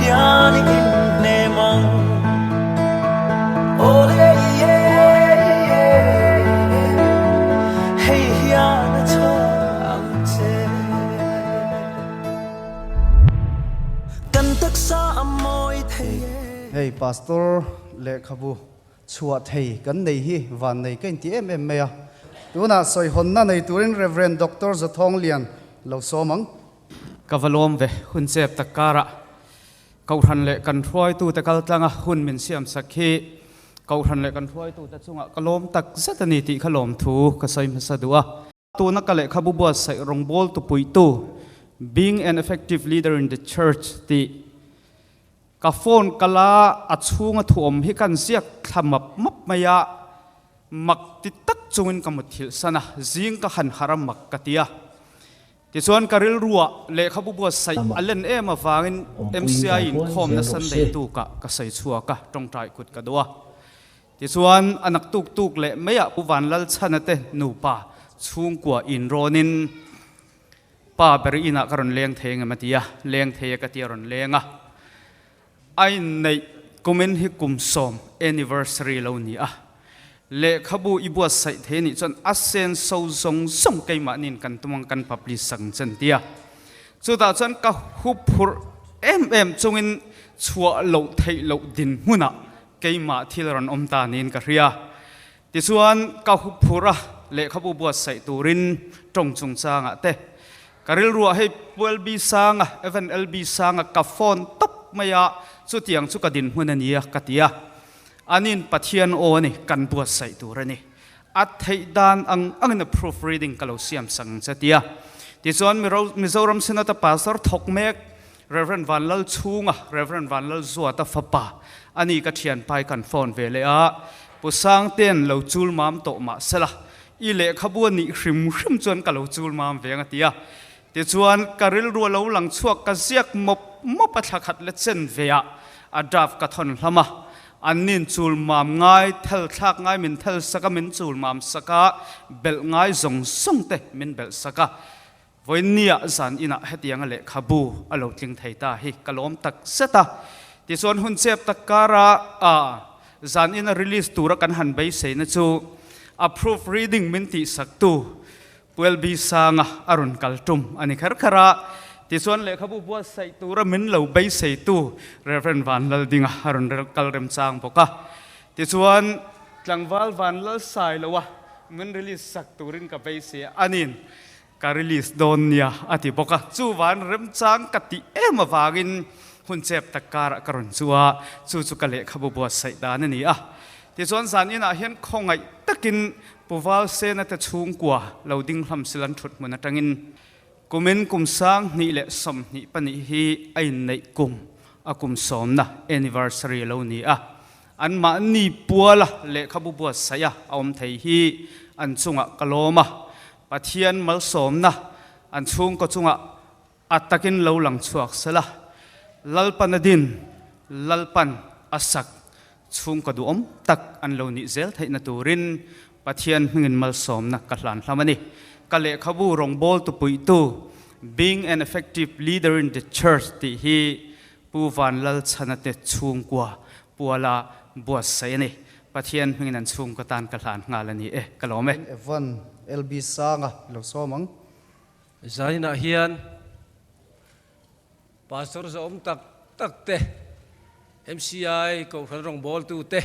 hian i inhnem ang. Awle yeah, hei hian a chhawr ang che. Kan taksa a mawi thei e. Hei Pastor lehkhabu Chhuah thei kan nei hi van nei ka inti em em mai a. Tunah sawihawnna nei turin Rev. Doctor Zathawnglian lo sawm ang. Ka va lawm ve, hun chep tak karah Kohhran leh kan hruaitute kal tlanga hun min siam sak hi Kohhran leh kan hruaitute chungah ka lawm tak zet a ni tih kha lawmthu ka sawi hmasa duh a. Tuna ka lehkhabu buatsaih rawngbawl tupuitu Being an Effective Leader in the Church tih Ka phone ka la a chhunga thuawm hi kan ziak thla map map mai a, mak ti tak chungin ka mutthilh san a, zing ka han harh a mak ka ti a. Tichuan ka rilruah lehkhabu buatsaih a len em avangin MCI inkhawmna Sunday tukah ka sawi chhuak a, tawngtai kut ka duh a. Tichuan a nak tuk tuk leh maiah Pu Vanlalchhana te nupa chhungkua inrawnin, Pa ber inah ka rawn leng thei engem a ti a, leng thei e ka ti a rawn leng a. A inneih kumin hi kum sawm anniversary lo ni a, lehkhabu i buatsaih thei anih chuan a senso zawng zawng keimahniin kan tum ang kan publish sak ang che an ti a. Chutah chuan ka huphurh em em chungin chhuah loh theih loh dinhmunah keimah thil a rawn awm ta niin ka hria. Tichuan, ka huphurh a, lehkhabu buatsaih turin tawng chungchangah te ka rilruah hei Pu LB Sanga, Evan LB Sanga ka phone tawp mai a, chutiang chu ka dinhmun a nia ka ti a. Anin Pathian aw a ni, kan buatsaih tur a ni. A theih dan ang angin a proof reading ka lo siam sak ang che tia. Tichuan, Mizoram Synod a pastor thawk mek Rev. Vanlalchhunga, Rev. Vanlalzuata fapa a ni ka thianpai kan phone ve leh a, Pu Sangte'n lo chul mam tawh mah sela, i lehkhabu a nih hrim hrim chuan ka lo chul mam ve ang a ti a. Tichuan, ka rilru a lo lang chhuak ka ziak mawp mawp a thla khat la chen ve ah a draft ka thawn hlam a, an nin chul mam ngai, thel thlak ngai min thel sak a, min chul mam sak a, belh ngai zawng zawng te min belh sak a. Vawiinniah zan inah hetianga lehkhabu a lo tling thei ta hi ka lawm tak zet a. Tichuan hun chep tak kara a zan ina release tura kan han beiseina chu a proof reading min tihsaktu Pu LB Sanga a rawn kal tum a ni kher kher a. Tichuan lehkhabu buatsaih tura min lo beiseitu Rev. Vanlaldinga a rawn kal remchang bawk a. Tichuan tlangval Vanlalsailoa min release sak turin ka beisei a, anin Ka release dawn nia a ti bawk a, chuvan remchang ka tih em avangin hun chep tak karah ka rawn chu a, chu chu ka lehkhabu buatsaih dan a ni a. Tichuan zan inah hian khawngaih takin Pu Valsena te chhungkua lo ding hlam sil an thut hmun atangin kumin kum 2024 hi a inneih kum a kum sawmna anniversary a lo ni a, anmahni puala lehkhabu buatsaih a a awm thei hi an chungah ka lawm a. Pathian malsawmna an chhungkaw chungah a takin lo lang chhuak sela, Lalpan a din, Lalpan a sak chhungkaw duhawm tak an lo nih zel theihna turin Pathian hmingin malsawmna ka hlan hlam a ni. Ka lehkhabu rawngbawl tupuitu Being an Effective Leader in the Church tih hi Pu Vanlalchhana te chhungkua puala buatsaih a ni. Pathian hmingin an chhungkaw tan ka hlan nghal a ni e, ka lawm e. Evan LB Sanga i lo sawm ang. Zainah hian Pastor zawm tak tak te, MCI Kohhran rawngbawltu te,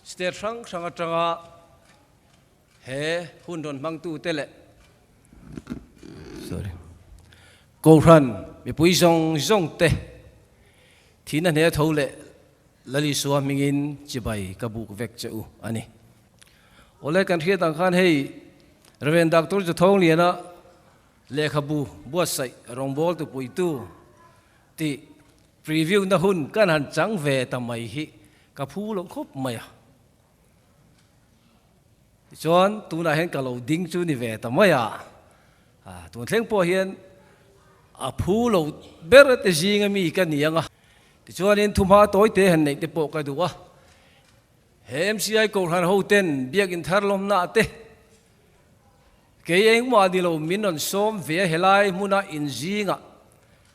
state hrang hrang atanga He hun rawn hmangtute leh sorry Kohhran mipui zawng zawng te thihna hne tho leh Lal Isua hmingin chibai ka buk vek che u a ni. Awle kan hriat ang khan hei Rev. Doctor Juthawngliana lehkhabu buatsaih rawngbawl tupuitu tih preview na hun kan han chang ve ta mai hi ka phu lo khawp mai a. Tichuan tunah hian ka lo ding chu ni ve ta mai a, tun thleng pawh hian a phu lo ber te zinga mi ka ni ang a. Tichuanin thumha tawi te han neih te pawh ka duh a, he MCI Kohhran ho ten biakinn thar lawmna ah te kei engmah ni lo min rawn sawm ve a, helai hmuna inzingah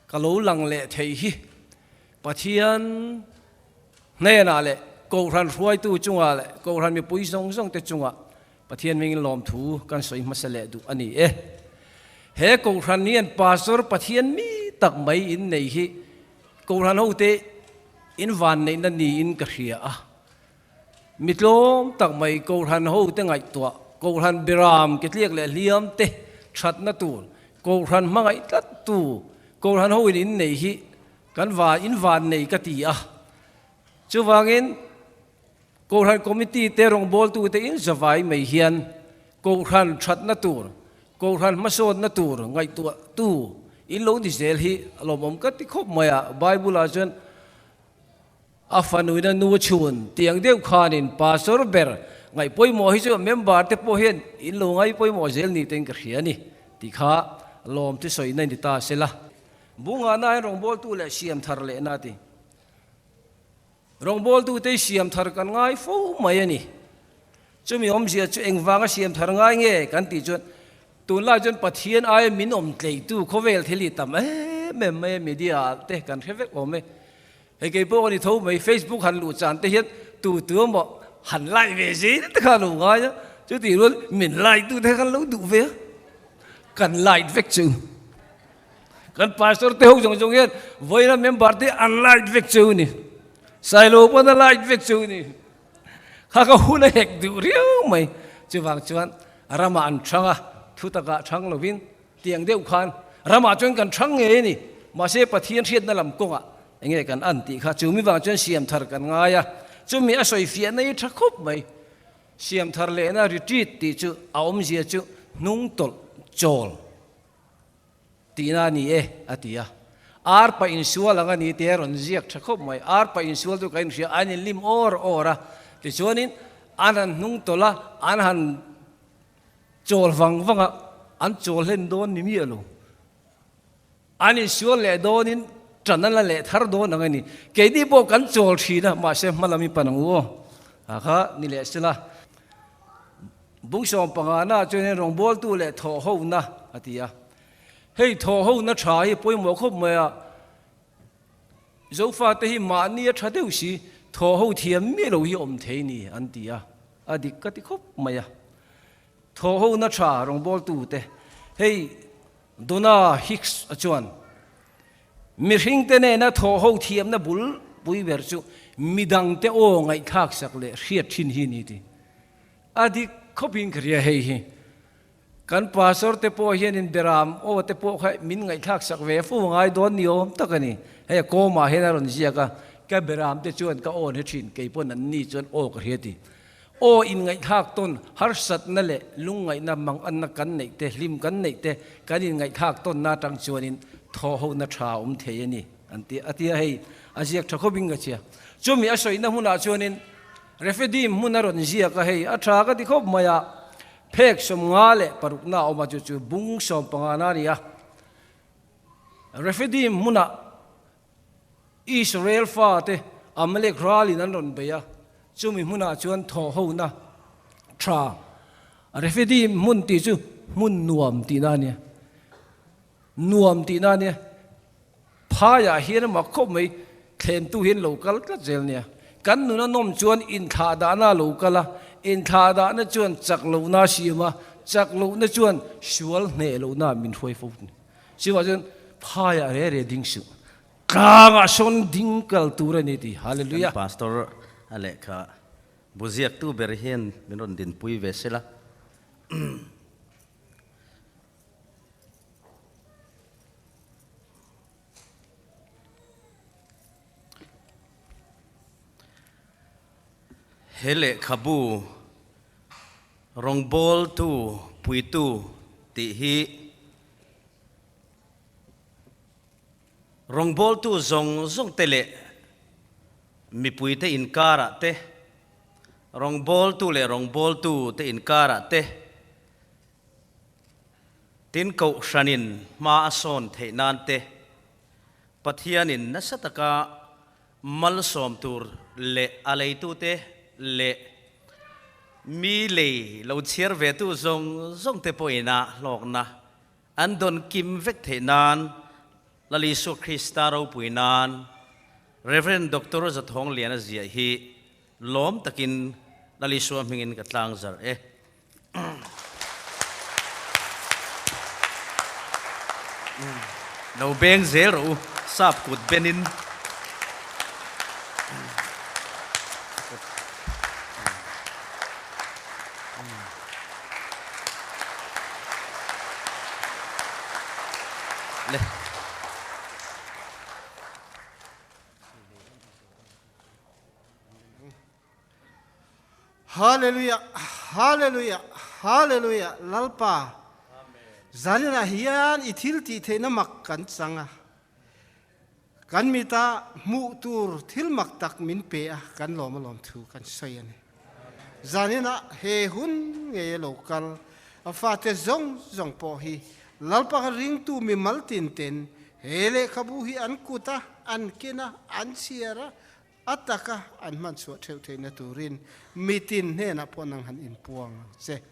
ka lo lang leh thei hi. Pathian hnenah leh Kohhran hruaitu chungah leh Kohhran mipui zawng zawng te chungah Pathian hmingin lawmthu kan sawi hmasa leh duh a ni e. He Kohhran hian Pastor Pathian mi tak mai in nei hi Kohhran hote in vanneihna niin ka hria a. Mi tlawm tak mai Kohhran hote ngaihtuah, Kohhran biram ketliak leh hliam te thatna tur, Kohhran hmangaih tlattu Kohhran hoin in nei hi Kan va in van nei ka ti a. Chuvangin Kohhran Committee te rawngbawltute in zavai mai hian Kohhran thatna tur, Kohhran hmasawnna tur ngaihtuahtu in lo ni zel hi a lawmawm ka ti khawp mai a. Bible ah chuan a fanuina nu chhun tiang deuh khanin Pastor ber ngaih pawimawh hi chu member te pawh hian in lo ngai pawimawh zel ni tein ka hria a ni tih kha lawm chu sawina ni ta sela. Bunga hian rawngbawltu leh siam thar lehna a ti. Rawngbawltute siam thar kan ngai fo mai a ni. Chumi awmzia chu engvanga siam thar ngai nge kan tih chuan tunlai chuan Pathian aia min awm tleitu khawvel thil hi tam em em mai a, media ah te kan hre vek awm e. Hei kei pawh ka ni tho mai, Facebook han luh chan te hian tu tu emaw han like ve zel te kha a lo ngai a, chutih rual min like tu te kha kan lo duh ve a, kan like vek chu. Kan pastor te ho zawng zawng hian vawiina member te an light vek chu ni. Sailo pawn a light vek chu ni. Kha ka hun a hek duh riau mai. Chuvang chuan ramah an thang a, thu takah thang lovin tiang deuh khan ramah chuan kan thang ngei a ni. Mahse Pathian hriatna lam kawngah enge kan an tih kha chumi vang chuan siam thar kan ngai a. Chumi a sawi fiahna hi tha khawp mai. Siam thar lehna retreat tih chu a awmzia chu hnung tawlh chawl. Tihna a ni e, a ti a. Arpa insual ang a ni tih a rawn ziak tha khawp mai. Arpa insual chu ka inhria, an inlim awr awr a. Tichuanin an han hnung tawlh a, an han chawl vang vang a, an chawl hlen dawn ni miah lo. An insual leh dawnin tan a la leh thar dawn ang a ni. Keini pawh kan chawl thin a, mahse hma lam i pan ang u aw. A kha ni leh sela. Bungsawm pangana chuanin rawngbawltu leh thawhhona a ti a. Hei thawhhona tha hi pawimawh khawp mai a, Zofate hi mahni a tha deuh si, thawhho thiam miah lo hi awm thei ni an ti a, a dik ka ti khawp mai a. Thawhhona tha rawngbawltute, hei Donna Hicks a chuan mihringte nena thawhho thiamna bul pui ber chu midangte aw ngaihthlaksak leh hriat thin hi ni ti. A dik khawpin ka hria hei hi. Kan pastor te pawh hianin beram aw te pawh kha min ngaihthlak sak ve fo ngai dawn ni awm tak a ni. Hei a kawmah hian a rawn ziak a, ka beram te chuan ka awn he thin, kei pawn an ni chuan aw ka hria ti. Aw in ngaihthlak tawn harsatna leh lungngaihna manganna kan neih te, hlim kan neih te kan in ngaihthlak tawnna atang chuanin thawhhona tha a awm thei a ni an ti a tia hei a ziak tha khawpin ka chhia. Chumi a sawina hmunah chuanin Rephidim hmun a rawn ziak a, hei a tha ka ti khawp mai a, phek 56 na a awm a, chu chu bung 15 na a ni a. Rephidim hmunah Israel fate Amalek ralin an rawn bei a, chumi hmunah chuan thawhhona tha Rephidim hmun tih chu hmun nuam tihna a nia, nuam tihna a nia. Phaiah hian a mak khawp mai, thlentu hian lo kal tlat zel nia. Kan nun a nawm chuan inthlahdahna a lo kal a, inthlahdahna chuan chak lohna a siam a, chak lohna chuan sual hneh lohna ah min hruai fo ni. Chuvah chuan phaiah re re ding suh, tlangah sawn ding kal tur a ni ti. Hallelujah! Kan pastor a lehkha bu ziaktu ber hian min rawn dinpui ve sela. He lehkhabu rawngbawltu puitu tih hi rawngbawltu zawng zawng te leh mipuite inkarah te, rawngbawltu leh rawngbawltu te inkarah te, Tin, Kohhranin hma a sawn theih nan te, Pathianin nasa taka malsawm tur leh a leitute leh mi lei lo chhiar vetu zawng zawng te pawhin a hlawkna an dawn kim vek theih nan Lal Isua Krista ropui nan. Rev. Doctor Zathawng Liana ziah hi lawm takin Lal Isua hmingin ka tlang zarh e. Lo beng zel rawh u, sap kut benin. Le. Hallelujah Hallelujah Hallelujah Lalpa zaninah hian i thil tih theihna mak kan chang a, kan mita hmuh tur thil mak tak min pe a, kan lawm alawm thu kan sawi a ni. Zaninah he hun ngei a lo kal a fate zawng zawng pawh hi Lalpa ka ringtu mimal tin ten he lehkhabu hi an kut a, an ken a, an chhiar a, A taka an hman chhuah theuh theihna turin mitin hnenah pawh nang han inpuang ang che.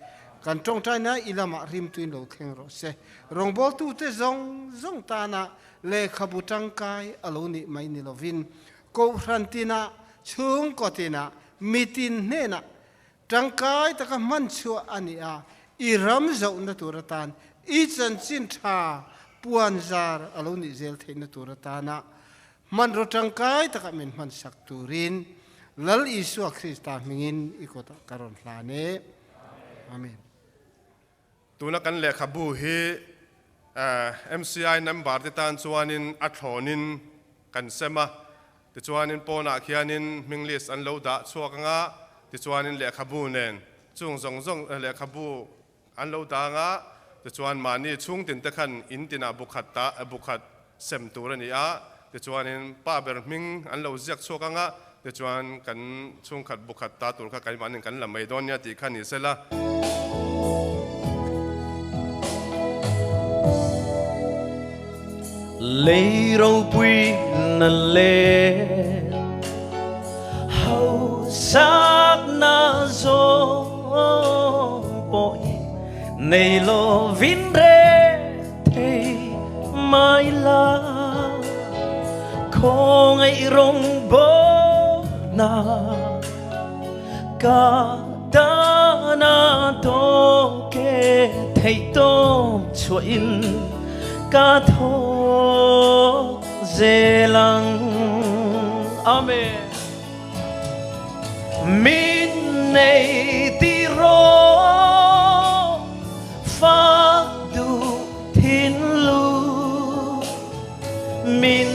Kan tawngtaina i lamah rimtuin lo thleng rawh se. Rawngbawltute zawng zawng tana lehkhabu tangkai a lo nih mai ni lovin, Kohhran tinah, chhungkaw tinah, mitin hnenah tangkai taka hman chhuah a ni a, i ram zohna tur atan, i chanchin tha puan zar a lo nih zel theihna tur atana Hmanraw tangkai takah min hmansak turin Lal Isua Krista hmingin i kawtah ka rawn hlan e. Amen. Tuna kan lehkhabu hi MCI member te tan chuanin a thlawnin kan sem a, tichuanin pawnah khianin hming list an lo dah chhuak anga, tichuanin lehkhabu nen chung zawng zawng lehkhabu An lo dang a, tichuan mahni chhungtin te khan in tinah bu khat ta bu khat sem tur a ni a, tichuanin pa ber hming an lo ziak chhuak ang a, tichuan kan chhungkhat bu khat ta tur kha keimahnin kan la mai dawn nia tih kha ni sela. Lei ropui na leh hausak na zawng pawh hi nei lovin reh thei mai la. Khawngaih rawngbawlna ka tana tawk e theih tawp chhuahin ka thawk zel ang. Amen. Min nei ti rawh fak duh thinlu min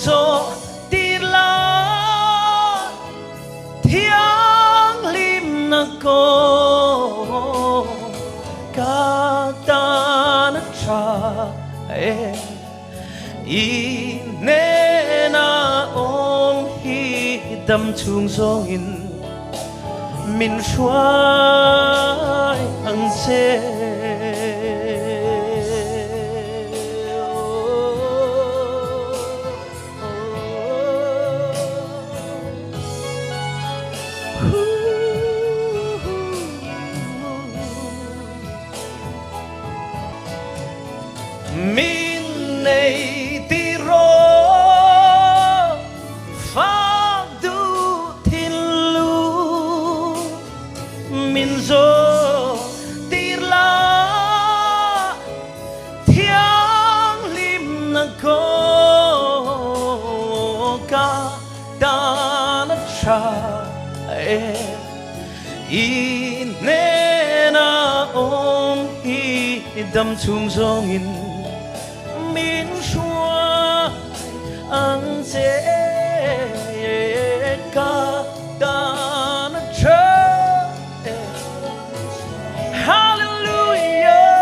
zawh tir la Thianghlimna kawng ka tan a tha e, i hnena awm hi dam chhung zawngin min hruai ang che. Min nei ti rawh fak duh thinlu min zawh tir la Thianghlimna kawng ka tan a tha e, i hnena awm hi dam chhung zawngin min hruai ang che ka tan a tha e. Hallelujah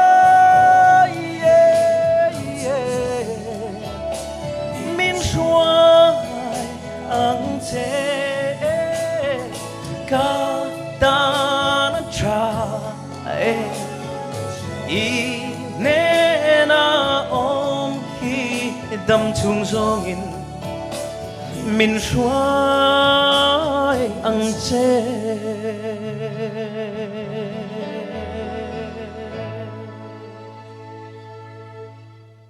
yeah, yeah. Min hruai ang che ka tan a tha e i hnena awm hi dam chhung zawngin Min hruai ang che.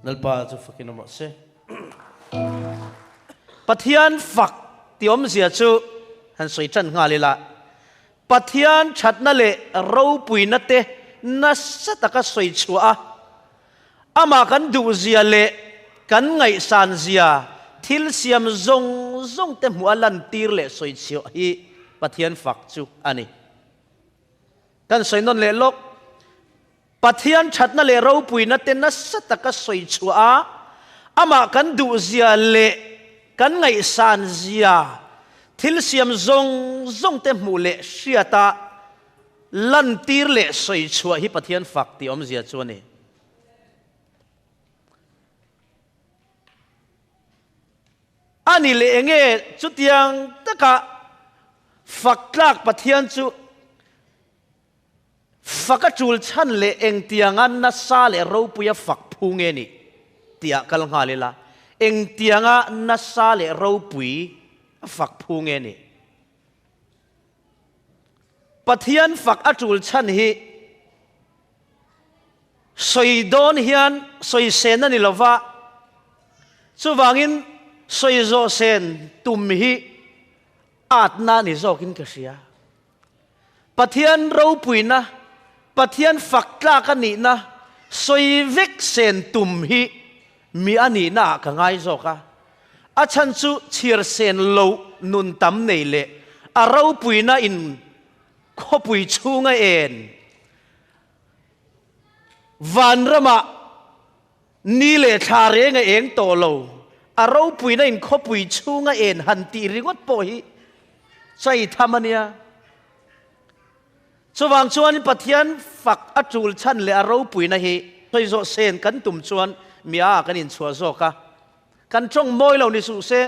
Lalpa chu fakin awm rawh se. Pathian fak tih awmzia chu han sawi tan nghal ila, Pathian thatna leh ropuina te nasa taka sawi chhuah a, amah kan duhzia leh kan ngaihsanzia thil siam zawng zawng te hmuh a lantir leh sawi chhuah hi Pathian fak chu a ni. Kan sawi nawn leh lawk. Pathian thatna leh ropuina te nasa taka sawi chhuah a, amah kan duhzia leh kan ngaihsanzia thil siam zawng zawng te hmuh leh hriat a, lantir leh sawi chhuah hi Pathian fak tih awmzia chu a ni. A ni leh enge chutiang taka fak tlak Pathian chu Fak a tul chhan leh engtianga nasa leh ropuia fak phu nge nih tihah kal nghal ila, engtianga nasa leh ropui a fak phu nge nih? Pathian fak a tul chhan hi sawi dawn hian sawi sen a ni lova, chuvangin sawi zawh sen tum hi atna a ni zawkin ka hria. Pathian ropuina, Pathian fak tlak a nihna sawi vek sen tum hi mi a nihna ah ka ngai zawk a. A chhan chu chhiar sen loh nun tam nei leh a ropuina in khawpui chhunga en vanramah ni leh thla reng a eng tawh lo, a ropuina in khawpui chhunga en han tih ringawt pawh hi chai tham a nia. Chuvang chuan Pathian fak a tul chhan leh a ropuina hi sawi zawh sen kan tum chuan mi a kan inchhuah zawk a, kan tawng mawi lo ni suh se,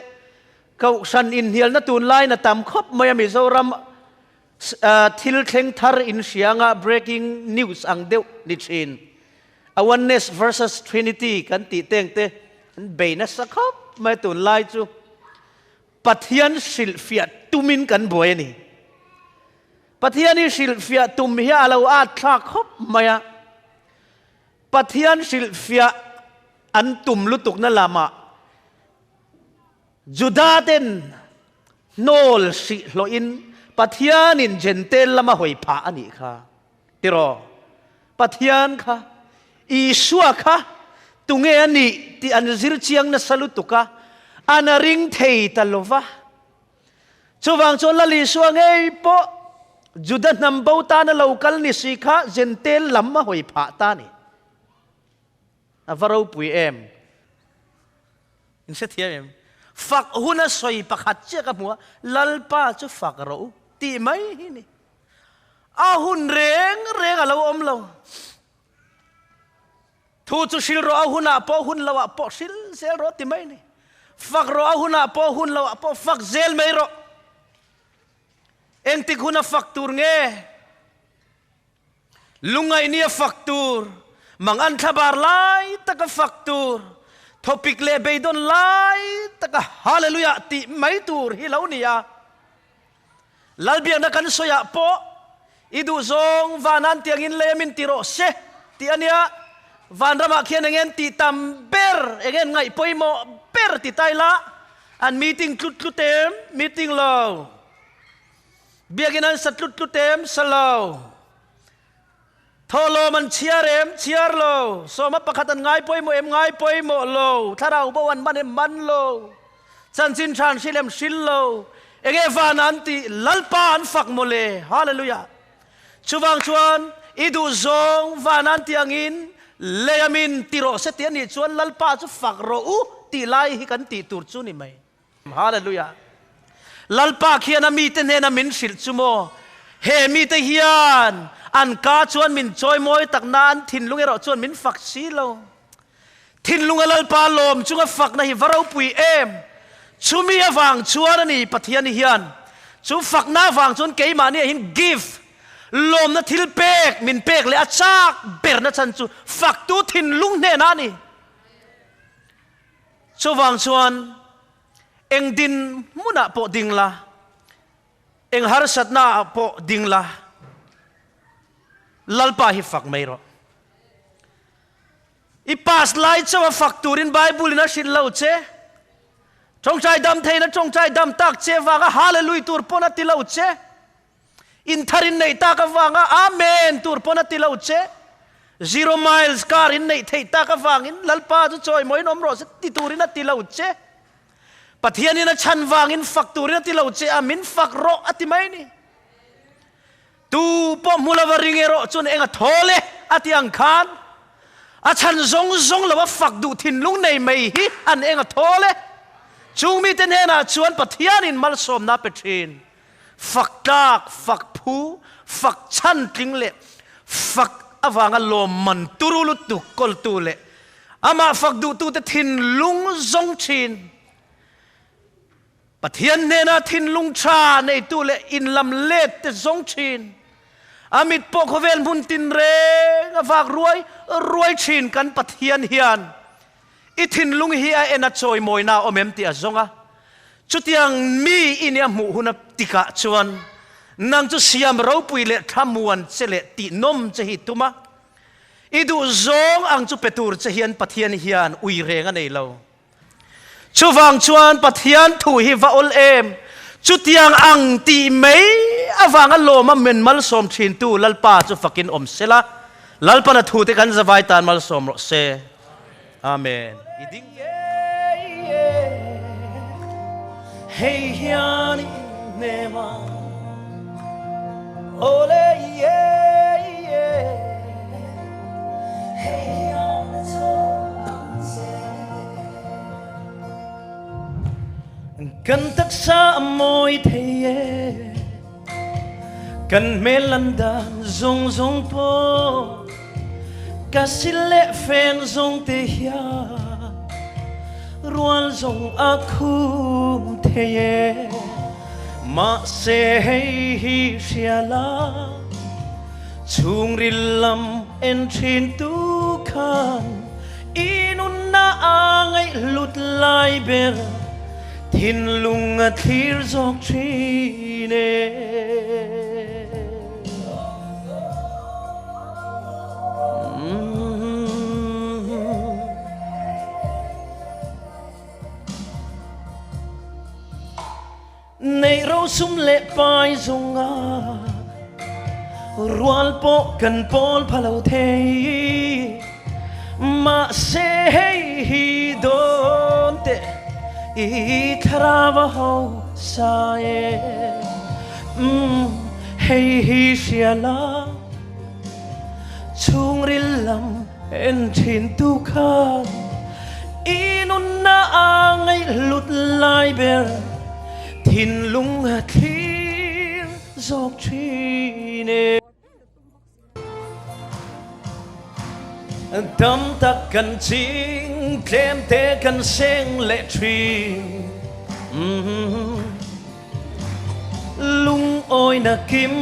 Kohhran inhnialna tunlaiin a tam khawp mai a, Mizoram thil thleng thar inhrianga breaking news ang deuh ni thin. A Oneness versus Trinity kan tih teng te an bei nasa khawp mai tunlai chu Pathian hrilhfiah tumin kan buai a ni. Pathian hi hrilhfiah tum hi a lo at thlak khawp mai a. Pathian hrilhfiah an tum lutukna lamah Juda ten hnawl hrih hlawhin Pathianin Jentail lama hawi phah a nih kha. Tiraw? Pathian kha, Isua kha tunge a nih tih an zir chiang nasa lutuk a, an a ring thei ta lo va. Chuvang chuan Lal Isua ngei pawh Juda hnam bo tana lo kal ni si kha Jentail lam a hawi phah ta a ni. A va ropui em? In hre thiam em? Fak huna sawi pakhat chiah ka hmu a, Lalpa chu fak rawh u tih mai hi ni. A hun reng reng a lo awm lo. Thu chu hril rawh a hunah pawh hun loah pawh hril zel rawh ti mai ni. Fak rawh a hunah pawh hun loah pawh fak zel mai rawh. Engtik huna fak tur nge? Lungngaihni a fak tur, mangan thlabar lai taka fak tur, thawpik leh beidawn lai taka Hallelujah tih mai tur hi lo ni a. Lalbiakna kan sawiah pawh i duhzawng vanan tiangin lei a min ti rawh se tih a nia. Vanramah khian eng en tih tam ber, eng en ngaih pawimawh ber ti ta ila an meeting tlut tlut em? Meeting lo. Biakinn an sa tlut tlut em? Sa lo. Thawhlawm an chhiar em? Chhiar lo. Sawma pakhat an ngai pawimawh em? Ngai pawimawh lo. Thlarau bo an man em? Man lo. Chanchin tha an hril em? Hril lo. Enge van an tih? Lalpa an fak mawle. Hallelujah. Chuvang chuan i duh zawng van an tih angin lei a min ti rawh se tih a nih chuan Lalpa chu fak rawh u tih lai hi kan tih tur chu ni mai. Hallelujah. Lalpa khian a mite hnena min hrilh chu maw? He mite hian an ka chuan min chawimawi tak na an thinlung erawh chuan min fak si lo. Thinlunga Lalpa lawm chunga fakna hi va ropui em! Chumi avang chuan a ni Pathian hian chu fakna avang chuan keimahni ah hian gift, lawmna thil pek min pek leh a chak berna chhan chu faktu thinlung hnenah a ni. Chuvang chuan eng din hmunah pawh ding la, eng harsatnaah pawh ding la, Lalpa hi fak mai rawh. I pass lai chauha fak turin Bible-in a hrilh lo che. Tawngtai dam theihna tawngtai dam tak che vanga Hallelui tur pawn a ti lo che. In thar in neih tak avanga Amen tur pawn a ti lo che. Zero miles car in neih theih tak avangin Lalpa chu chawimawiin awm rawh se ti turin a ti lo che. Pathianin a chhan vangin fak turin a ti lo che a, min fak rawh a ti mai ni. Tu pawh hmu lova ring erawh chuan eng a thawl e a ti ang khan a chhan zawng zawng lo a fak duh thinlung nei mai hi an eng a thawl e. Chung mite hnenah chuan Pathianin malsawmna a pe thin. Fak tlak, fak phu, fak chhan tling leh fak avanga lawmman turu lutuk kawltu leh amah fak duhtute thinlung zawng thin. Pathian hnena thinlung tha neitu leh inlam let te zawng thin. A mit pawh khawvel hmun tinreng a vak ruai ruai thin kan Pathian hian i thinlung hi a en a chawimawina a awm em tih a zawng a. Chutiang mi i nia hmuh hun a tikah chuan nang chu siam ropui leh thlamuan che leh tihnawm che hi tum a. I duhzawng ang chu pe tur che hian Pathian hian ui reng a nei lo. Chuvang chuan Pathian thu hi va awl em? Chutiang ang tih mai avanga lawma men malsawm thintu Lalpa chu fakin awm sela, Lalpan a thute kan zavai tan malsawm rawh se. Amen. I ding Hei hian i hnem a, Awle ye ye. Hei hian a chhawm ang che. Kan taksa a mawi thei e, Kan hmel lan dan zawng zawng pawh, Ka sil leh fen zawng te hian rual zawng a khum thei e. Mahse hei hi hria la, chhungril lam en thin tu khan i nunna a ngaihhlut lai ber thinlung a thlir zawk thin e. Nei rosum leh pai zawnga rual pawh kan pawl pha lo thei. Mahse hei hi dawn teh i thlarau a ho sa e. Umm hei hi hria la chhungril lam En thin tu khan i nunna a ngaihhlut lai ber thinlung a thlir zawk thin e. Tam tak kan ching tlem te kan seng leh thin. Lungawina kim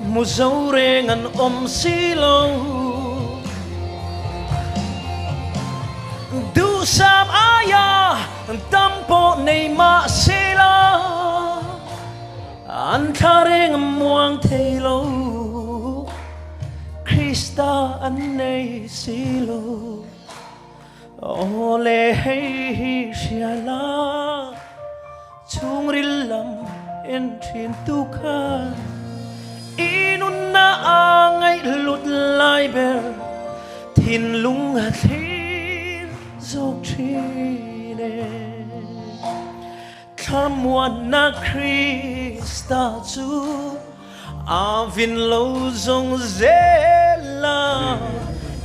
hmu zo reng an awm si lo. Duhsam aia tam pawh nei mah se la, an thla reng a muang thei lo. Krista an nei si lo. Aw le hei hi hria la, chhungril lam en thin tu khan i nunna a ngaihhlut lai ber thinlung a thlir zawk thin e. Thlamuanna Krista chu A vin lo zawng zel a,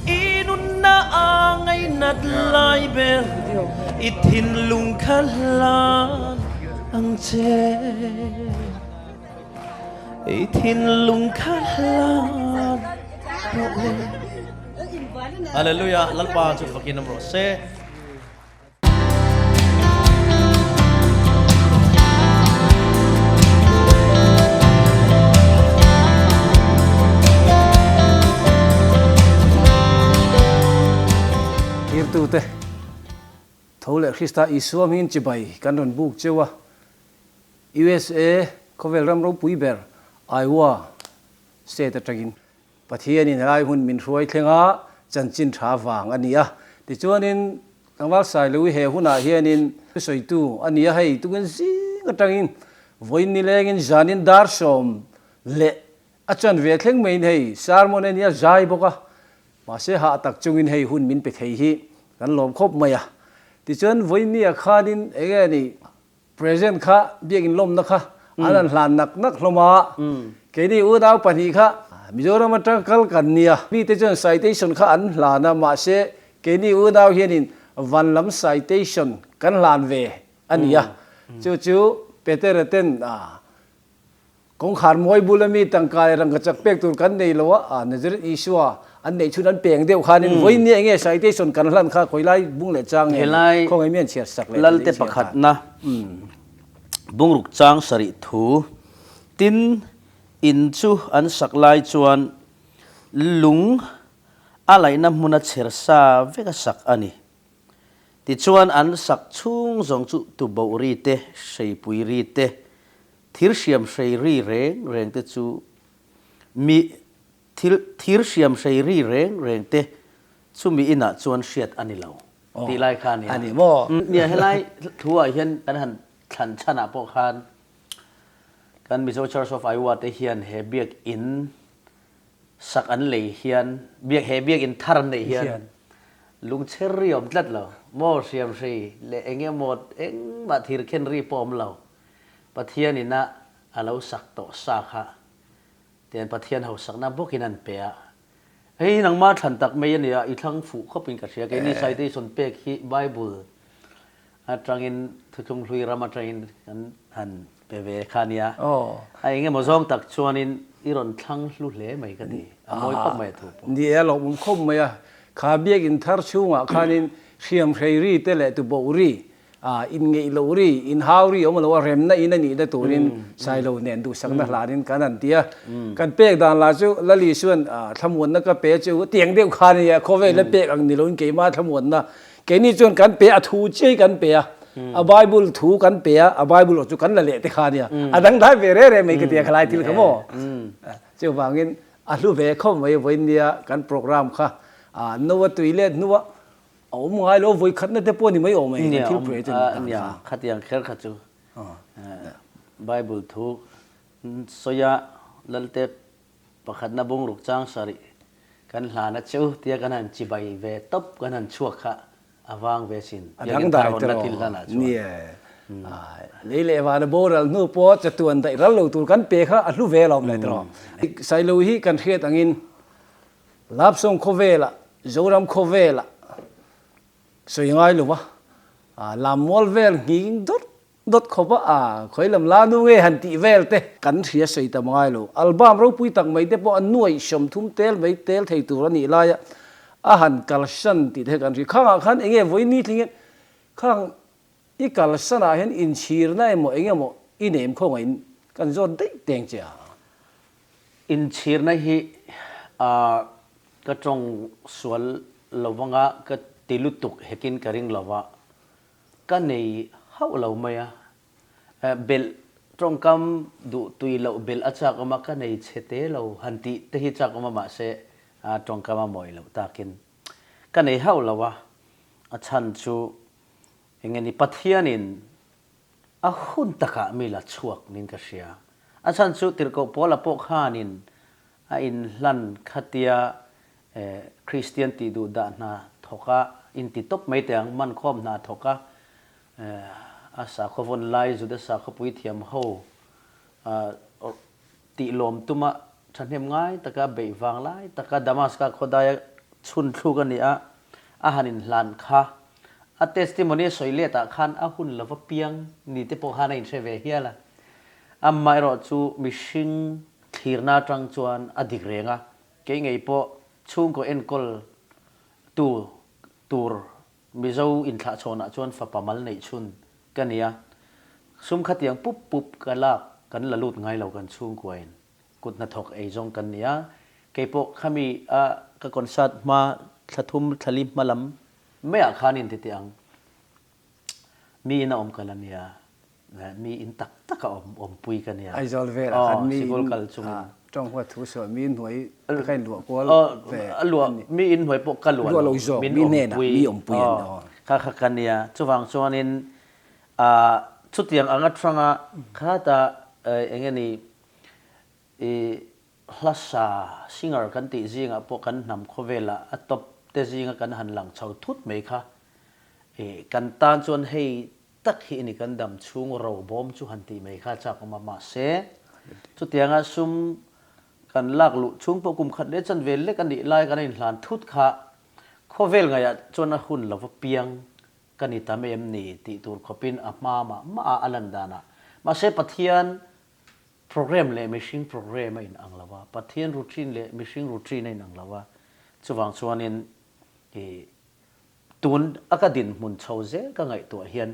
i nunna a ngainat lai ber i thinlung kha hlan ang che. I thinlung kha hlan rawh le. Hallelujah Lalpa chu fakin awm rawh se. Tirtute, tho leh Krista Isua hmingin chibai kan rawn buk cheu a, USA khawvel ram ropui ber Iowa state atangin Pathianin helai hun min hruai thleng a, chanchin tha vang a ni a. Tichuanin. Tlangval Sailovi he hunah hianin thusawitu a ni a, hei tukin zing atangin vawiin nilengin zanin dar 10 leh a chanve thleng maiin hei sermon a nia zai bawk a, mahse hah tak chungin hei hun min pe thei hi kan lawm khawp mai a. Tichuan vawiin nia khanin eng nge ni Present kha biakinn lawmna kha an han hlan nak nak hlawm a, keini unau pahnih kha Mizoram atang kal kan nia, mite chuan citation kha an hlan a, mahse keini unau hianin van lam citation kan hlan ve a ni a, chu chu Petera ten Kawngkhar mawi bula mi tangka leh rangka chak pek tur kan nei lo a, Nazareth Isua an neih chhun an peng deuh khanin vawiin nia enge citation kan hlan kha khawilai bung leh chang nge Helai khawngaih mi an chhiar sak leh Lalte pakhatna bungruk chang sarih thu tin in chu an sak lai chuan lung a laihna hmuna chher sa vek a sak a ni. Tichuan an sak chhung zawng chu tuboh ri te, hreipui ri te, Thir hriam hrei ri reng reng te chu mi thil thir hriam hrei ri reng reng te chu mi inah chuan hriat a ni lo tih lai kha a ni a. A ni maw? Nia, helai thu ah hian kan han thlan chhan ah pawh khan kan Mizo Church of Iowa te hian he biakinn sak an lei hian biak he biakinn thar an neih hian lungchher ri a awm tlat lo maw hriam hrei leh eng emaw engmah thir khen ri pawh a awm lo. Pathian ina a lo sak tawh sa kha tian Pathian hausakna bawkin an pe a. Hei hi nangmah thlan tak mai a nia, i thlang fuh khawpin ka hria. Keini citation pek hi Bible atangin Thuthlung Hlui ram atangin kan han pe ve kha a nia. A eng emaw zawng tak chuanin i rawn thlang hlu hle mai ka ti. A mawi khawp mai a thu pawh. Ni e, a lawmawm khawp mai a. Kha biakinn thar chhungah khanin hriamhrei ri te leh tuboh ri A inngeih loh ri, inhau ri awm lo a, remna in a nihna turin Sailo nen duhsakna hlanin kan han ti a. Kan pek dan lah chu Lali chuan thlamuanna ka pe chu tiang deuh kha a nia, khawvel a pek ang ni loin keimah thlamuanna keini chuan kan pe a, thu chiai kan pe a, a Bible thu kan pe a, a Bible chu kan la leh te kha a nia, a dangdai ve reh reh mai ka ti a khalai thil kha maw. Chuvangin a hlu ve khawp mai vawiin nia kan programme kha no a tui let hnua A awm ngai lo, vawi khatna te pawh ni mai awm e, kan thil pui chu ni Nia, khatiang kher kha chu Bible thu sawia Lalte pakhatna bungruk chang sarih kan hlana cheu tia kan han chibai ve tawp kan han chhuak kha a vang ve sin. A dangdai te rawh, nia, lei leh vana boral hnu pawh chatuan daih ral lo tur kan pe kha a hlu ve lo awm le te rawh. Sailo hi kan hriat angin Lapsawng khawvelah, Zoram khawvelah sawi ngai lo va, lammual vel nghing dawt dawt khawp a, khawi lam la nu nge han tih vel te kan hria sawi tam ngai lo. Album ropui tak mai te pawh a nuaih 30 tel mai tel thei tur a nih laia a han kalsan tih te hi kan hria. Khangah khan eng nge vawi ni tling hian khang i kalsanah hian inchhirna emaw eng emaw i nem khawngaihin kan zawt daih teng che a. Inchhirna hi ka tawng sual lovanga ka ti lutuk hekin ka ring lova, ka nei hauh lo mai a. Belh tawngkam duh tui loh belh a chak awm a, ka nei chhe te lo han tih te hi chak awm a mahse tawngkam a mawi loh takin ka nei hauh lo a, a chhan chu eng nge ni Pathianin A hun takah mi la chhuak niin ka hria. A chhan chu Tirhkoh Paula pawh khanin a inhlan khatia Kristian tih duh dah hna thawk a, inti tawp mai teh ang, mankhawm hna thawk a, a sakhaw vawn lai Juda sakhaw puithiam ho tih lawm tuma thahnem ngai taka beih vang lai taka Damaska khawdaia chhun thluk a ni a, a han inhlan kha. A testimony a sawi let ah khan a hun lova piang ni te pawh khan a inhre ve hial a. Amaherawh chu mihring thlirna atang chuan a dik reng a, kei ngei pawh chhungkaw enkawl tu tur Mizo inthlahchhawnah chuan fapa mal neih chhun ka ni a, sum khatiang pup pup ka lak kan la lut ngai lo kan chhungkuain kut hnathawk ei zawng kan ni a, keipawh khami a ka concert hma thla thum thla li hma lam maiah khan in ti teh ang mi in a awm ka la nia, mi in tak tak a awm awmpui ka nia. Aizawl velah khan mi in kal chungin tawng huat thu sawi mi in hnuai ka in luah kual ve a luah mi in hnuai pawh ka luah lo zawk mi hnenah mi awmpui an ni. Kha kha ka nia. Chuvang chuanin ah chutiang anga thanga khata eng nge ni i hlasa singer kan tih zingah pawh kan hnam khawvelah a top te zinga kan han lang chho thut mai kha i kan tan chuan hei tak hi ni kan dam chhung ro bawm chu han tih mai kha chak awm a mahse chutianga sum kan lak luh chhung pawh kum khat leh chanve lek a nih lai kan inhlan thut kha khawvel ngaihah chuan a hun lova piang ka ni tam em ni tih tur khawpin a hma mah mah a a lan danah mahse Pathian program leh mihring program a inang lo a, Pathian routine leh mihring routine a inang lo a, chuvang chuanin i Tun a ka dinhmun chho zel ka ngaihtuah hian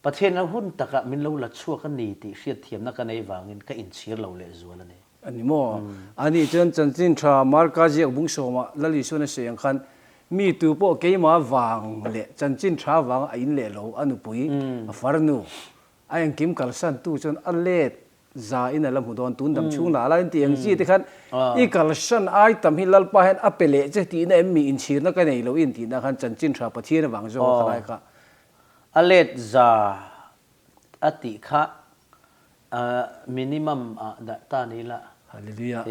Pathian a hun takah min lo la chhuak a ni tih hriatthiamna ka nei vangin ka inchhir lo lehzual a ni. A ni maw? Ani chuan chanchin tha Marka ziak bung sawmah Lal Isuan a sawi ang khan, Mi tu pawh keimah vang leh chanchin tha vanga a in leh lo, a nupui, a farnu, a engkim kalsan tu chuan a let Za in a la hmu dawn tun dam chhung lah lai an ti ang chi te khan i kalsan ai tam hi Lalpa hian a pe leh che tihna em mi inchhirna ka nei lo in tihna khan chanchin tha Pathian avang zawk a khalai kha. A let za a tih kha minimum ah dah ta ni la. Hallelujah.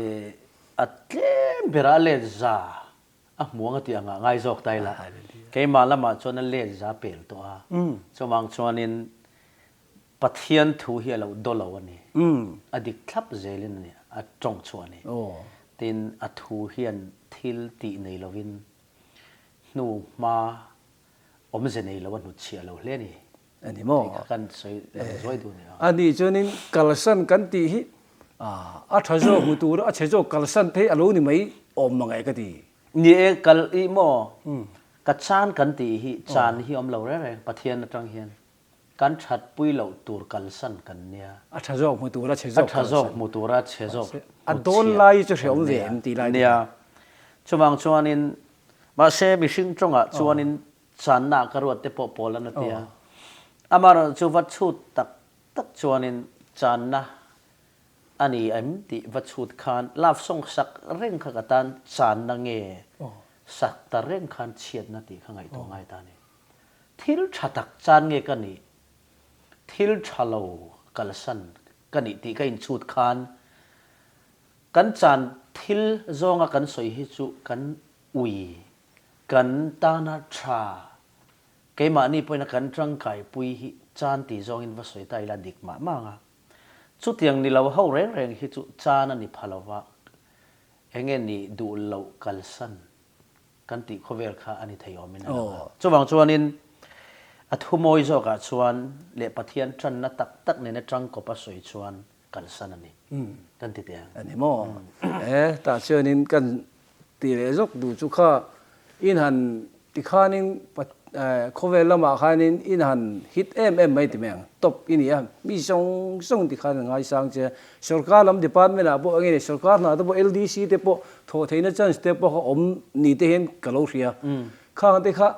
A tlem berah a let za a hmuang a tih angah ngai zawk ta ila. Keimah lamah chuan a let za pel tawh a. Chuvang chuanin Pathian thu hi a lo daw lo a ni. A dik thlap zelin a ni, a tawng chhuah a ni. Tin, a thu hian thil tih nei lovin hnu hma awmze nei lo a hnutchhiah lo hle a ni. A ni maw? Tih kha kan sawi lang zuai duh a ni. A nih chuanin kalsan kan tih hi a tha zawk hmu tura a chhe zawk kalsan phei a lo ni mai awm mang e ka ti. Ni e, kal i maw? Ka chan kan tih hi chan hi awm lo reng reng Pathian atang hian. Kan that pui loh tur kalsan kan nia. A tha zawk hmu tura chhe zawk kalsan. A tha zawk hmu tura chhe zawk hmu A dawn lai chu hreawm ve em tih lai nia. Chuvang chuanin mahse mihring tawngah chuanin channa ka ruat te pawh pawl an a tia. Amaherawhchu chu va chhut tak tak chuanin channa a ni em tih va chhut khan love song sak reng kha ka tan channa nge sak ta reng khan chhiatna tih kha ngaihtuah ngai ta a ni. Thil tha tak chan nge ka nih? Thil tha lo kalsan ka nih tih ka inchhut khan kan chan thil zawnga kan sawi hi chu kan ui, kan tana tha, keimahni pawhin a kan tangkaipui hi chan tih zawngin va sawi ta ila dik mah mah ang a. Chutiang ni lo ho reng reng hi chu chan a ni pha lova, enge nih duh loh kalsan Kan tih khawvel kha a ni thei awmin a lang a. Chuvang chuanin a thu mawi zawkah chuan leh Pathian tanna tak tak nena tangkawp a sawi chuan kalsan a ni kan ti teh ang. A ni maw? E, tah chuanin kan ti leh zawk duh chu kha in han ti khanin khawvel lamah khanin in han hit em em mai ti mai ang. Top i ni a, mi zawng zawng ti khan an ngaisang che a. Sorkar lam department ah pawh enge ni sorkar hna te pawh LDC te pawh thawh theihna chance te pawh kha awm ni te hian ka lo hria. Khang te kha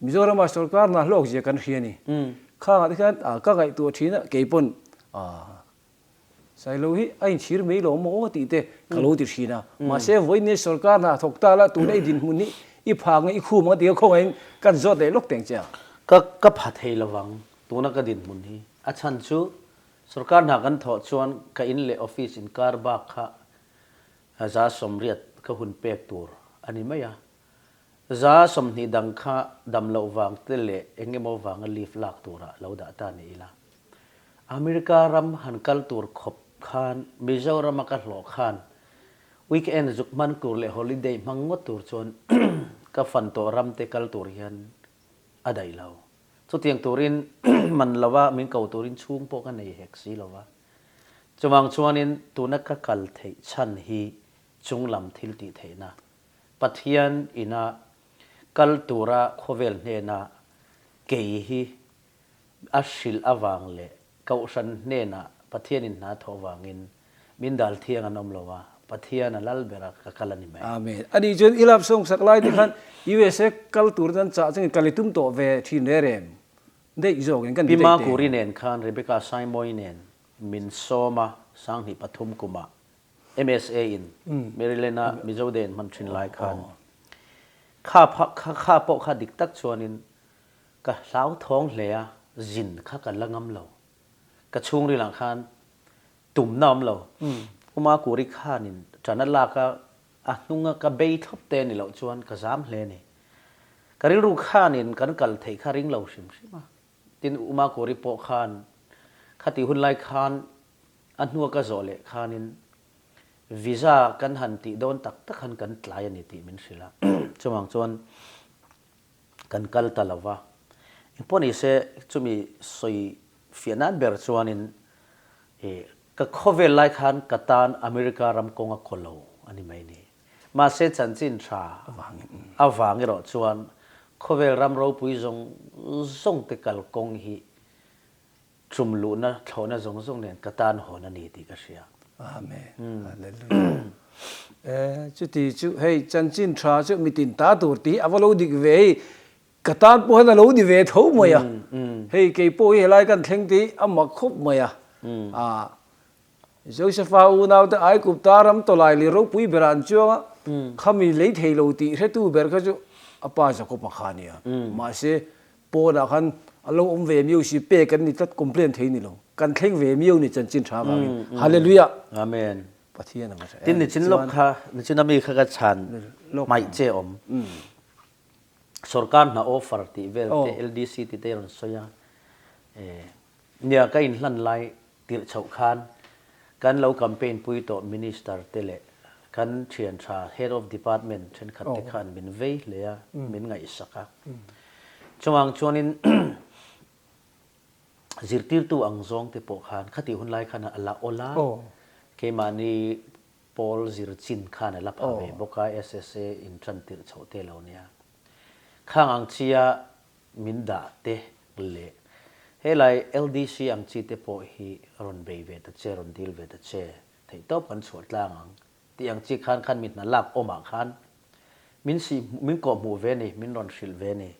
Mizoram ah sorkar hna hlawk zia kan hria ni. Khang ah te khan ka ngaihtuah thin a kei pawn Sailo hi a inchhir mai lo maw tih te ka lo ti thin a. Mahse vawiin sorkar hna thawk ta la tuna i dinhmun hi i phak nge i khum ang ti kha khawngaih in kan zawt leh lawk teng che a. Ka ka pha thei lovang tuna ka dinhmun hi a chhan chu Sorkar hna kan thawh chuan ka in leh office inkar bak kha 80% ka hun pek tur a ni mai a. 20% dang kha dam loh vang te leh eng emaw vanga leave lak turah lo dah ta ni ila. America ram han kal tur khawp khan Mizorama ka hlawh khan weekend zuk hman tur leh holiday hmang ngawt tur chuan ka fan tawh ram te kal tur hian a daih lo. Chutiang turin man lova min ko turin chhung pawh ka nei hek si lova. Chuvang chuanin tuna ka kal theih chhan hi chunglam thil tih theihna, Pathian ina kal tura khawvel hnena kei hi a hrilh avang leh Kohhran hnenah Pathianin hna thawh vangin min dal thiang an awm lo a, Pathian a lal ber a ka kal a ni mai. Amen. Ani chuan i lap sawng sak lai te khan USA kal tur tan chah chungin kal i tum tawh ve thin re rem daih zawkin kan ti daih te. Pi Makuri nen khan Rebecca Saimawii nen min sawm a, 2003 kumah MSA in Maryland a Mizo Day an hman thin lai khan kha kha pawh kha dik tak chuanin. Ka hlauthawng hle a, zin kha ka la ngam lo. Ka chhungril ah khan tumna awm lo. Uma Kuri khanin ṭan a lak a, a hnunga ka bei thlawp te ni loh chuan ka zam hle ni. Ka rilru khanin kan kal theih kha ring lo hrim hrim a. Tin, Uma Kuri pawh khan khati hun lai khan a hnua ka zawh leh khanin visa kan han tih dawn tak tak khan kan tlai a ni tih min hrilh a. Chuvang chuan kan kal ta lo va. Engpawh ni se chumi sawi fiah nan ber chuanin ih ka khawvel lai khan ka tan America ram kawng a kaw lo a ni mai ni. Mahse chanchin tha avang erawh chuan khawvel ram ropui zawng zawng te kal kawng hi Tum luhna thlawhna zawng zawng nen ka tan hawn a ni tih ka hria. Amen. Hallelujah. E, chuti chu hei chanchin tha chu mitin ta tur tih a va lo dik ve hei ka tan pawh hian a lo ni ve tho mai a. Hei kei pawh hi helai kan thleng tih a mak khawp mai a. A Josepha unau te Aigupta ram tawlai leh ropui berah an chuang a, khami lei thei lo tih hretu ber kha chu a pa Jakob-a kha a ni a. Mahse Pawnah khan a lo awm ve miau si pek an ni tlat complain thei ni lo kan thleng ve miau ni chanchin tha vangin Hallelujah Amen Pathian ang tha Tin nichin lawk kha nichin ami kha ka chhan hmaih che awm sorkar hna offer tih vel te LDC tih te rawn sawi a nia ka inhlan lai tirh chhoh khan kan lo campaign pui tawh minister te leh kan thian tha head of department thenkhat te khan min vei hle a, min ngaihsak a. Chuvang chuanin zirtirtu ang zawng te pawh khan khatih hun lai khan a la awl a, keimahni pawl zir chin khan a la pha ve bawk a, SSA intan tirh chhoh te lo nia. Khang ang chia Min dah te leh helai LDC ang chi te pawh hi rawn bei ve ta che, rawn dil ve ta che, theihtawp kan chhuah tlang ang tih ang chi khan khan mi hna lak awmah khan min sih min kawh hmuh ve ni, min rawn hrilh ve ni.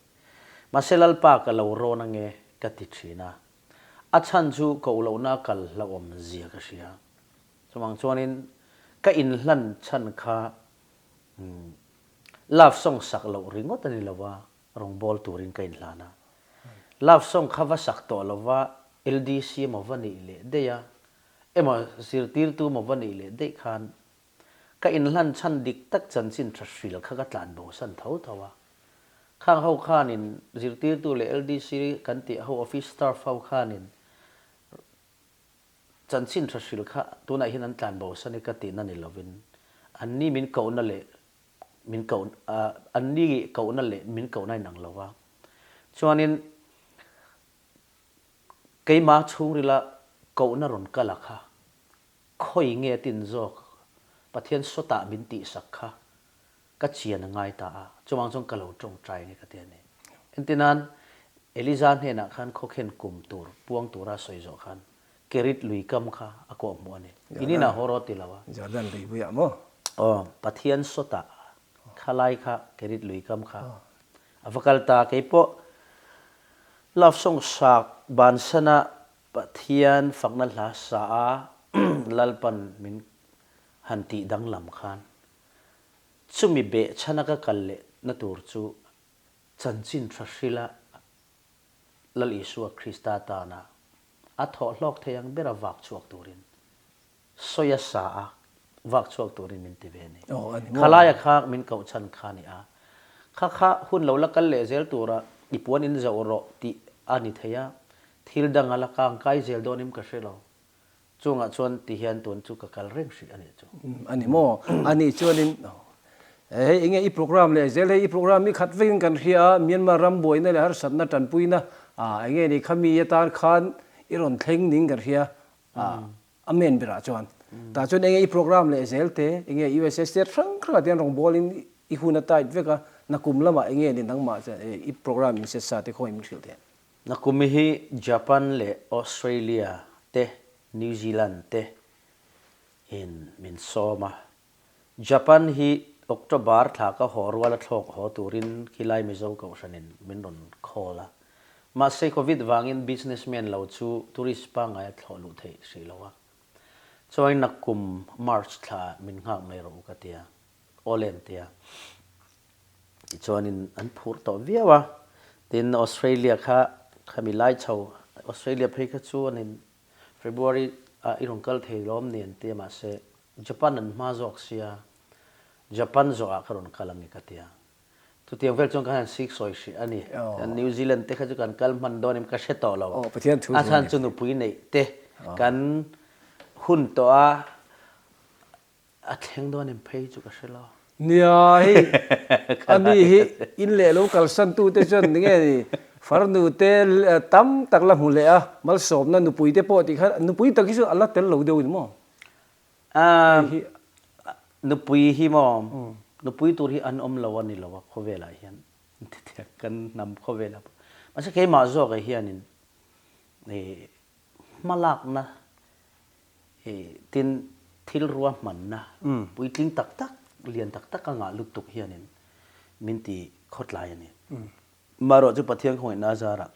Mahse Lalpa ka lo rawn ange ka ti thin a, a chhan chu koh lohna kal hlauhawm zia ka hria. Chuvang chuanin ka inhlan chhan kha love song sak loh ringawt a ni lo a, Rawngbawl turin ka inhlan a. Love song kha va sak tawh lova LDC emaw va nih leh daih a, emaw zirtirtu emaw va nih leh daih khan ka inhlan chhan dik tak chanchin tha hril kha ka tlan bo san tho tho a. Khang ho khanin zirtirtu leh LDC kan tih ho office staff ho khanin chanchin tha hril kha tunah hian an tlan bo san i ka tihna ni lovin anni min kohna leh min koh an ni kohna leh min kohna in ang lo a. Chuanin keimah chhungrila kohna rawn kal a kha khawi nge tin zawk Pathian sawtah min tihsak kha ka chian a ngai ta a, chuvang chuan ka lo tawngtai nge ka ti a ni. Entinan Eliza hnenah khan khawkhen kum tur puang tura sawi zawh khan Kerit lui kam kha a kawh hmuh a ni. In inah haw rawh ti lo a. Jordan lui buiah maw? Aw, Pathian sawtah kha lai kha Kerit lui kam kha a va kal ta. Kei pawh love song sak bansana Pathian fakna hla sa a Lalpan min han tih danglam khan chumi behchhana ka kal leh na tur chu chanchin tha hrila Lal Isua Krista tana a thawh hlawk thei ang bera vak chhuak turin sawi a sa a, vak chhuak turin min ti ve a ni. Khalaia kha min koh chhan kha a ni a, kha kha hun lo la kal leh zel tura i puan in zoh rawh tih a ni thei a, thil danga la kang kai zel dawnin ka hre lo. Chungah chuan ti hian tun chu ka kal reng hrih a nih chu. A ni maw? A nih chuanin hei enge i program leh zel hei i program hi khat vekin kan hria a, Myanmar ram buaina leh harsatna tanpuina enge ni khami atan khan i rawn thleng ning kan hria a, amen berah chuan. Tah chuan enge i program leh zel te enge USA state hrang hrangah te hian rawngbawlin i hun a tight vek a, nakum lamah enge ni nangmah chuan i program in set sa te khaw in hrilh thei? Nakumi hi Japan leh Australia te New Zealand te in min sawm a. Japan hi October thla ka haw rual a thlawk haw turin khilai Mizo kohhranin min rawn call a. Mahse Covid vangin businessman lo chu tourist pangngai a thlawh luh theih hrih lo a. Chuan nakum March thla min nghak mai rawh u ka tia. Awle an tia. Tichuanin an phur tawh viau a. Tin Australia kha khami lai chho Australia phei kha chu an in February ah i rawn kal thei lawm ni an ti a mahse Japan an hma zawk sia Japan zawh ah ka rawn kal ang i ka ti a. Chutiang vel chuan ka han sik sawi hrih a ni. New Zealand te kha chu kan kal hman dawn em ka hre tawh lo. A chhan chu nupui neih te kan hun tawh a, a thleng dawn em phei chu ka hre lo. Nia hei ani hi in leh lo kalsan tu te chuan nge ni farnu te tam tak la hmu leh a, malsawmna nupui te pawh tih kha nupui tak hi chu a la tel lo deuh ni maw? Nupui hi maw, nupui tur hi an awm lo a ni lo a khawvelah hian, kan hnam khawvelah pawh. Mahse keimah zawkah hianin hmalakna tin thil ruahmanna puitling tak tak, lian tak tak a ngah lutuk hianin min ti khawtlai a ni. Marawh chu Pathian khawngaihna azarah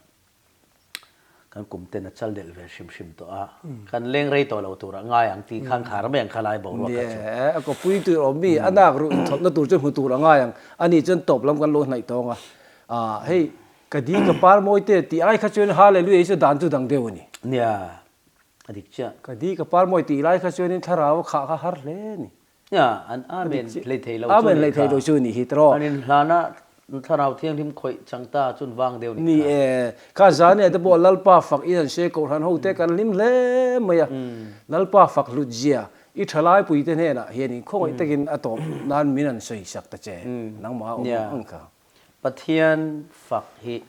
Kan kum ten a chal delh ve hrim hrim tawh a, kan leng rei tawh lo tur ah ngai ang tih khan khar mai ang kha lai boruak kha chu. Nia, a kawpui tur awm mi, a nak ruh inthawlhna tur chu hmu tur a ngai ang. Ani chuan tawp lam kan lo hnaih tawng a. Ah, hei, ka di ka par mawi te tih ai kha chuan Hallelujah hi chu dan chu dang deuh a ni. Nia, a dik chiah. Ka di ka par mawi tih lai kha chuanin thlarau a khah kha har hle a ni. Nia, an Amen hlei thei lo chu Amen hlei thei lo chu nih hi tiraw. An inhlana Thlarau Thianghlim khawih chang ta chun vang deuh nih kha. Ni e, kha zan e te pawh Lalpa fak in an hre Kohhran ho te kan hlim hle mai a. Lalpa fak hlut zia i thalai pui te hnenah hianin khawngaih takin a tawp nan min an sawi sak ta che. Nangmah a awm ang kha. Pathian fak hi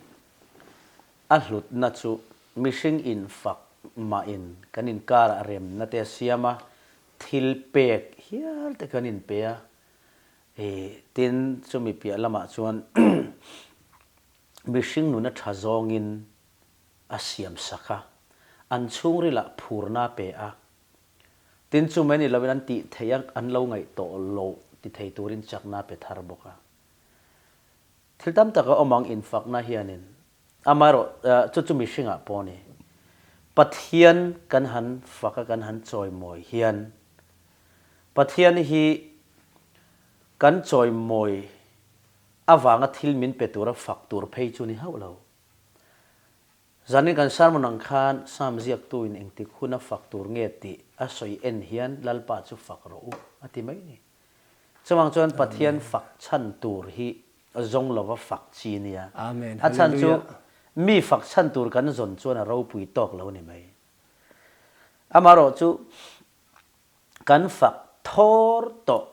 a hlutna chu mihring in fak mah in kan inkarah remna te a siam a, Thil pek hial te kan inpe a, tin chumi piah lamah chuan mihring nuna tha zawngin a siam sak a, an chhungrilah phurna a pe a, tin chumi a ni loin an tih theih a an lo ngaih tawh loh ti thei turin chakna a pe thar bawk a. Thil tam tak a awm ang infakna hianin Amaherawh chu chu mihringah pawh a ni. Pathian kan han fak a, kan han chawimawi hian Pathian hi kan chawimawi avanga thil min pe tura fak tur phei chu ni hauh lo. Zanin kan sermon ang khan Psalm ziaktuin engtik huna fak tur nge tih a sawi en hian Lalpa chu fak rawh u a ti mai ni. Chuvang chuan Pathian fak chhan tur hi zawng lova fak chi nia. Amen. A chhan chu mi fak chhan tur kan zawn chuan a ropui tawk lo ni mai. Amaherawh chu kan fak thawr tawh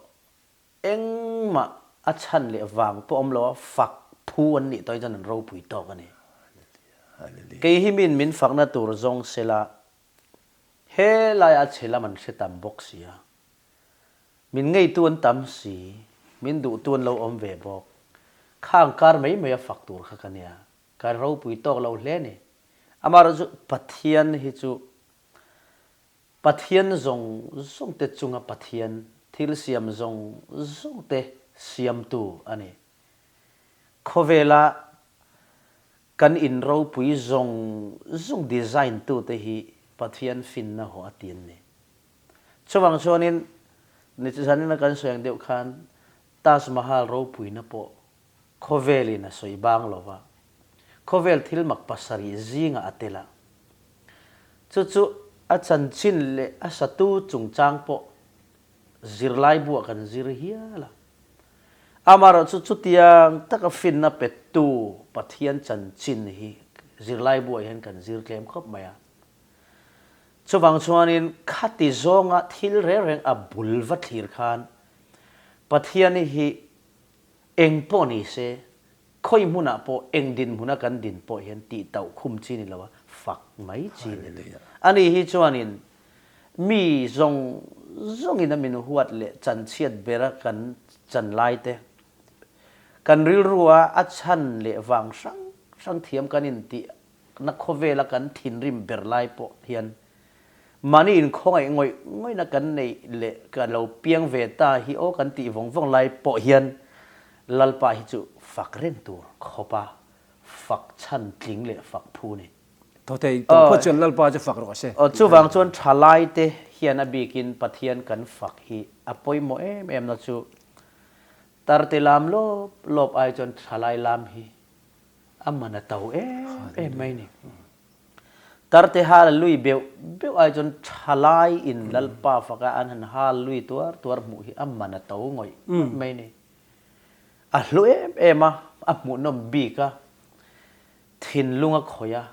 engmah a chhan leh vang pawh awm lo a fak phu an nih tawh hi chuan an ropui tawk a ni. Kei hi min min fakna tur zawng sela helai a chhe lam an hre tam bawk sia. Min ngeitu an tam si, min duhtu an lo awm ve bawk. Khang kar mai mai a fak tur kha ka nia. Ka ropui tawk lo hle ni. Amaherawh chu Pathian hi chu Pathian zawng zawng te chunga Pathian, thil siam zawng zawng te siamtu a ni. Khawvela kan in ropui zawng zawng design tu te hi Pathian finna haw a ti an ni. Chuvang chuanin nichizanin a kan sawi ang deuh khan Taj Mahal ropuina pawh khawvelin a sawi bang lo va, khawvel thil mak pasarih zingah a tel a. Chu chu a chanchin leh a satu chungchang pawh zirlai buah kan zir hial a. Amaherawh chu chutiang taka finna pettu Pathian chanchin hi zirlai buah hian kan zir tlem khawp mai a. Chuvang chuanin khati zawnga thil reng reng a bul va thlir khan Pathian hi eng pawh ni se, khawi hmunah pawh eng dinhmuna kan din pawh hian tih tauh khum chi ni lo a, fak mai chi ni. Ani hi chuanin mi zawng zawngin a min huat leh chanchhiat bera kan chan lai te, kan rilrua a chhan leh vang hrang hrang thiam kan intih Na khawvela kan thinrim ber lai pawh hian mahni inkhawngaih ngawih ngawihna kan neih leh ka lo piang ve ta hi aw kan tih vawng vawng lai pawh hian Lalpa hi chu fak reng tur khawpa fak chhan tling leh fak phu ni. Thaw thei tawh phawt chuan Lalpa chu fak rawh se. Aw chuvang chuan thalaite hian a bikin Pathian kan fak hi a pawimawh em em na chu tarte lam lawp lawp ai chuan thalai lam hi. A man a to em em mai ni. Tarte hal lui beuh beuh ai chuan thalai in Lalpa faka an han hal lui tuar tuar hmuh hi a man a to ngawih ngawih mai ni. A hlu em em a, a hmuhnawm bik a, thinlung a khawih a.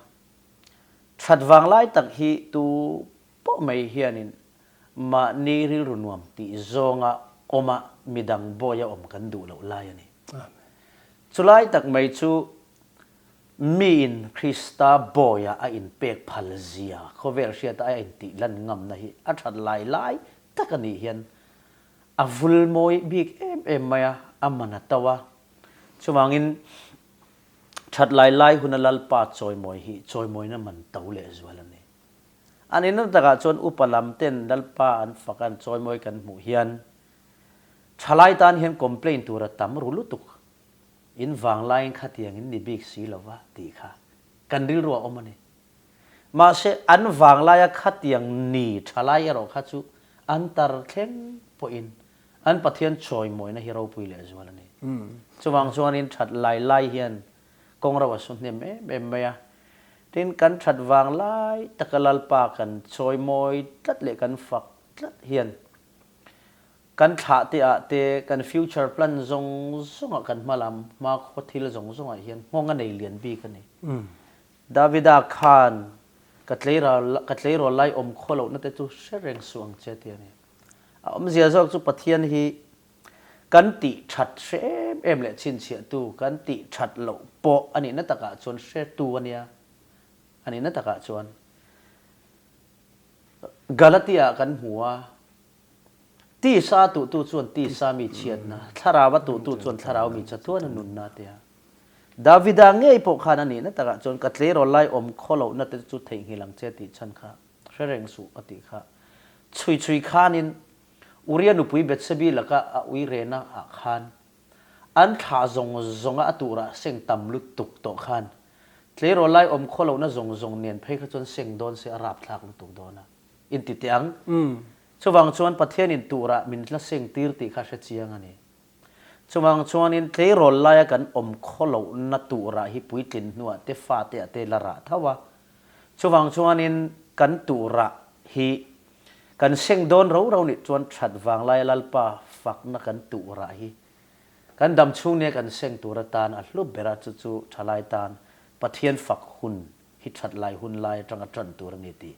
That vang lai tak hi tu pawh mai hianin mahni rilru nuam tih zawnga awma midang bawi a awm kan duh loh lai a ni. Chulai tak mai chu Miin Krista bawiah a inpek phal zia khawvel hriata a intih lan ngamna hi a that lai lai tak a nih hian a vul mawi bik em em mai a, a man a to a. Chuvangin that lai lai huna Lalpa chawimawi hi chawimawina man to lehzual a ni. An inna takah chuan upa lam ten Lalpa an fak an chawimawi kan hmuh hian thalai tan hian complain tur a tam ru lutuk. In vanglaiin khatiang in ni bik si lo va tih kha kan rilru a awm a ni. Mahse, an vanglaia khatiang ni thalai erawh kha chu an tar thleng pawhin an Pathian chawimawina hi ropui lehzual a ni. Chuvang chuanin that lai lai hian kawng ro a su hnem em em mai a. Tin, kan that vanglai taka Lalpa kan chawimawi tlat leh kan fak tlat hian Kan thlah te ah te, kan future plan zawng zawng ah kan hma lam hma khaw thil zawng zawng ah hian nghawng a nei lian bik a ni. Davida khan ka tleirawl ka tleirawl lai awm khaw loh na te chu hre reng suh ang che ti a ni. A awmzia zawk chu Pathian hi kan tih that hre em em leh chhinchhiah tu, kan tih that loh pawh a nihna takah chuan hre tu a nia. A nihna takah chuan Galatia ah kan hmu a, Tisa a tuhtu chuan tisa mi chhiatna, thlarau a tuhtu chuan thlarau mi chatuan a nunna a ti a. Davida ngei pawh khan a nihna takah chuan ka tleirawl lai awm khaw lohna te chu theihnghilh ang che tih chhan kha hre reng suh a tih kha. Chhui chhui khanin Uria nupui Bethsebi laka a ui rena ah khan an thlah zawng zawnga a turah seng tam lutuk tawh khan tleirawl lai awm khaw lohna zawng zawng nen phei kha chuan seng dawn se a rapthlak lutuk dawn a. Inti teh ang. Chuvang chuan Pathianin turah min hla seng tir tih kha hre chiang a ni. Chuvang chuanin tleirawl laia kan awm khaw lohna turah hi puitlin hnuah te fate ah te la rah tho a. Chuvang chuanin kan turah hi kan seng dawn ro ro nih chuan that vang laia Lalpa fakna kan turah hi kan dam chhung nia kan seng tur atan a hlu ber a, chu chu thalai tan Pathian fak hun hi that lai hun lai atanga tan tur a ni tih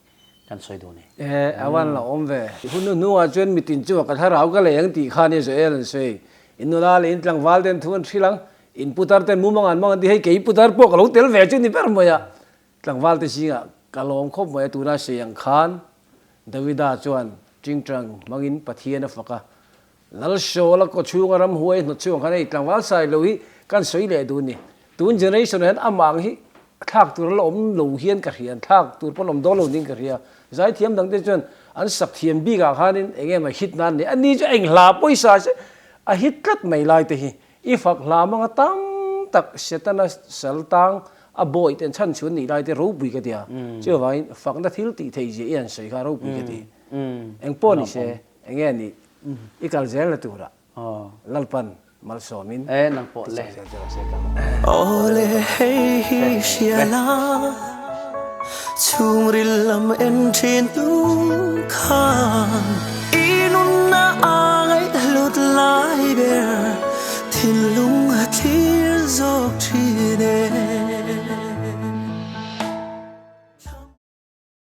kan sawi duh a ni. E, a van la awm ve. Hun hnu hnuah chuan mitin chu ka thlarau ka lei ang tih kha nia Joel an sawi. In nula leh in tlangval ten thu an hrilh ang, in putar ten mumang an mang an ti hei kei putar pawh ka lo tel ve chu ni ber mai a. Tlangval te zingah ka lawm khawp mai a tuna sawi ang khan Davida chuan tingtang hmangin Pathian a fak a. Lal Saul a kaw chhunga ramhuai hnawt chhuang khan hei tlangval sai lo hi kan sawi leh dun ni. Tun generation ah hian amah ang hi thlak tur a la awm lo hian ka hria, an thlak tur pawn awm dawn lo niin ka hria. Zaithiam dang te chuan an sak thiam bik ah khanin eng emaw hit nan nei, ani chu eng hla pawisa se a hit tlat mai lai te hi. I fak hla manga tam tak Setana sal tang a bawi ten chhan chhun nih lai te ropui ka tia. Chuvangin fakna thil tih theih zia i han sawi kha ropui ka ti. Engpawh ni se. Enge a nih? I kal zel na turah Lalpan malsawmin ti chak zel zel ang se ka lawm. Awle hei hi hria la, chhungril lam en thin tu khan i nunna ai hlut lai ber thinlung a thlir zawk thin e.